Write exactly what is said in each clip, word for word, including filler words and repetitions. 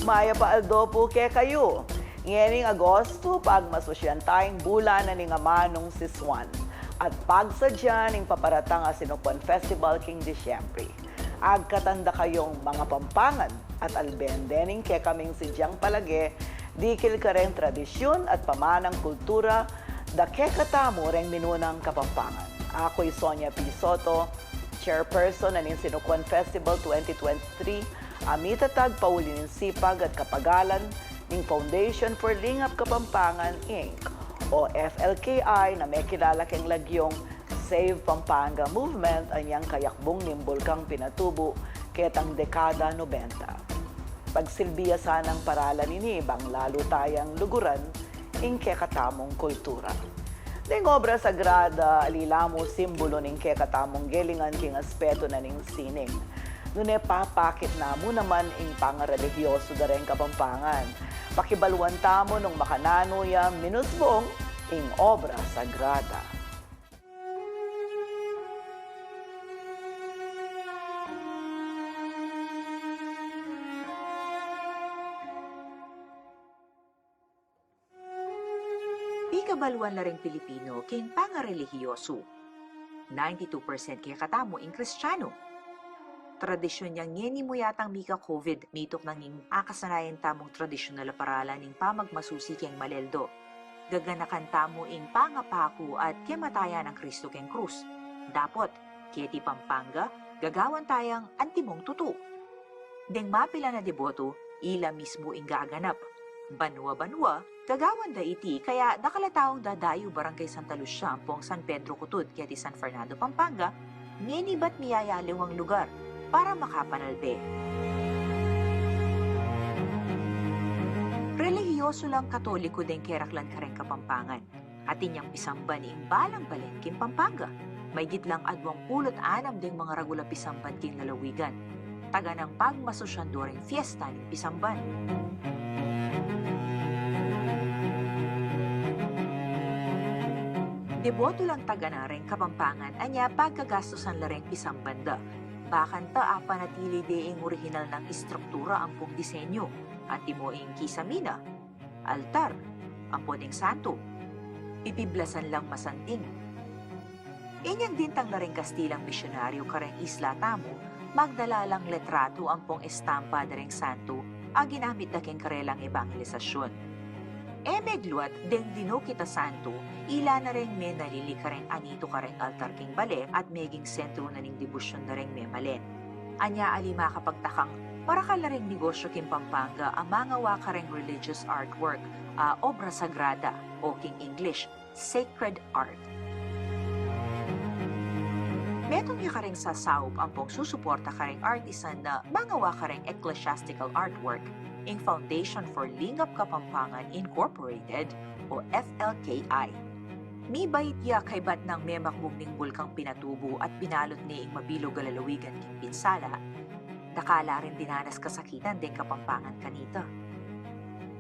Mayap a aldo pu kekayu. Ngening Agosto, pagmasusyan taya ing bulan na ning amanung sisuan at pagsadya ning paparatang a Sinukuan Festival king Disyembre. Agkatan da kayung mangapampangan at alben de ning kekaming sadyang palage dikil kareng tradisyun at pamanang kultura da kekatamu reng minunang Kapampangan. Aku i Sonia P. Soto, chairperson na ning Sinukuan Festival twenty twenty-three, a mitatag pauli ning sipag at kapagalan ning Foundation for Lingap Kapampangan, Inc o F L K I, na mekilala keng lagyung Save Pampanga Movement, anyang kayakbung ning Bulkang Pinatubo ketang dekada nobenta. Pagsilbi ya sanang paralan ini bang lalu tayang luguran ing kekatamung kultura. Deng obra sagrada, ali la mu simbulu ning kekatamung gelingan king aspetu na ning sining. Nune papakit na mu naman ing pangarelihiyosu da reng Kapampangan. Pakibaluan tamu nung makananu ya minusbong ing obra sagrada. Pikabaluan la reng Pilipino king pangarelihiyosu. Ninety-two percent kekatamu ing Kristiyanu. Tradisyun yang ngeni mu yatang mika-COVID, mituknang ing akasanayan tamung tradisyunal a paralan ning pamagmasusi keng maleldo. Gaganakan tamu ing pangapaku at kematayan nang Kristo keng krus. Dapot, keti Pampanga, gagawan tayang antimong tutu. Deng mapilan a deboto, ila mismu ing gaganap. Banua-banua, gagawan da iti, kaya dakal a taung dadayu Barangay Santa Lucia ampong San Pedro Cutud keti San Fernando, Pampanga, ngeni ibat miyayaliwang lugar para makapanalbe. Relihiyosu lang Katoliko deng keraklan kareng Kapampangan. Atin yang pisamban ing balang balen king Pampanga. Maygit lang aduang pulu't anam deng mangaragul a pisamban king lalawigan. Taganang pagmasusyan do reng fiesta ning pisamban. Deboto lang tagana reng Kapampangan, anya paggagastusan la reng pisamban da. Bakanta apanatili de ing orihinal nang istruktura ampong disenyu, antimo ing kisamina, altar, ampon ing santo. Pipiblasan lang masanting. Inyang dintang la reng Kastilang misyonaryu kareng isla tamu, magdala lang letratu ampong estampa da reng santo a ginamit da keng karelang ebangelisasyun. E megluat deng dinukit a santo, ila na reng menalili kareng anito kareng altar king bale at meging sentru na ning debosyun da reng memalen. Anya ali makapagtakang marakal la reng negosyu king Pampanga a mangawa kareng religious artwork a obra sagrada o king English, sacred art. Metung ya kareng sasaup ampong susuporta kareng artisan na mangawa kareng ecclesiastical artwork ing Foundation for Lingap Kapampangan Incorporated o F L K I. Mibait ya kaybat nang memakbug ning Bulkang Pinatubo at binalut ne ing mabilug a lalawigan king pinsala. Dakal la ring dinanas kasakitan deng Kapampangan kanita.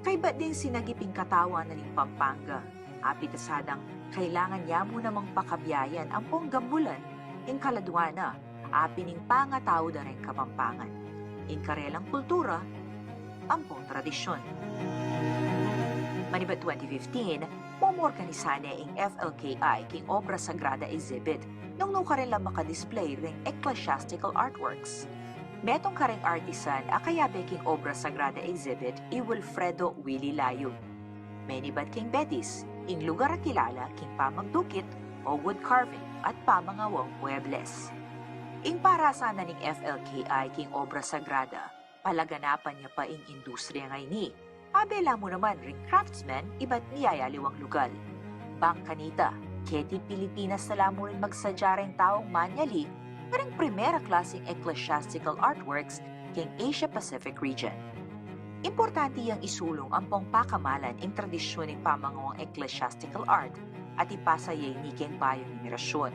Kaybat ding sinagip ing katawan na ning Pampanga, apin ta sadang kailangan ya mu namang pakabiayan ampong gambulan ing kaladua na, apin ing pangatau da reng Kapampangan, ing karelang kultura ampong tradisyun. Manibat twenty fifteen, momorganisa ne ing F L K I king Obra Sagrada exhibit, nung nu karin la makadisplay ring ecclesiastical artworks. Metung kareng artisan a kayabe king Obra Sagrada exhibit i Wilfredo Willy Layug. Menibat king Betis, ing lugar a kilala king pamagdukit o wood carving at pamangawang muebles. Ing parasan na ning F L K I king Obra Sagrada, palaganapan ya pa ing industriya ngeni. Abe la mu naman ring craftsman ibat miyayaliwang lugal. Bang kanita, keti Pilipinas na la mu ring magsadya reng taung manyali karing primera klaseng ecclesiastical artworks king Asia Pacific region. Importante yang isulung ampong pakamalan ing tradisyun ning pamangawang ecclesiastical art at ipasa ya ini king bayung henerasyun.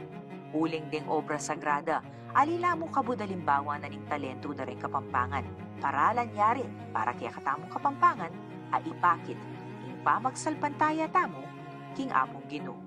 Uling deng Obra Sagrada, ali la mu kabud alimbawa na ning talentu da reng Kapampangan. Paralan ya rin para kekatamung Kapampangan a ipakit ing pamagsalpantaya tamu king Apung Ginu.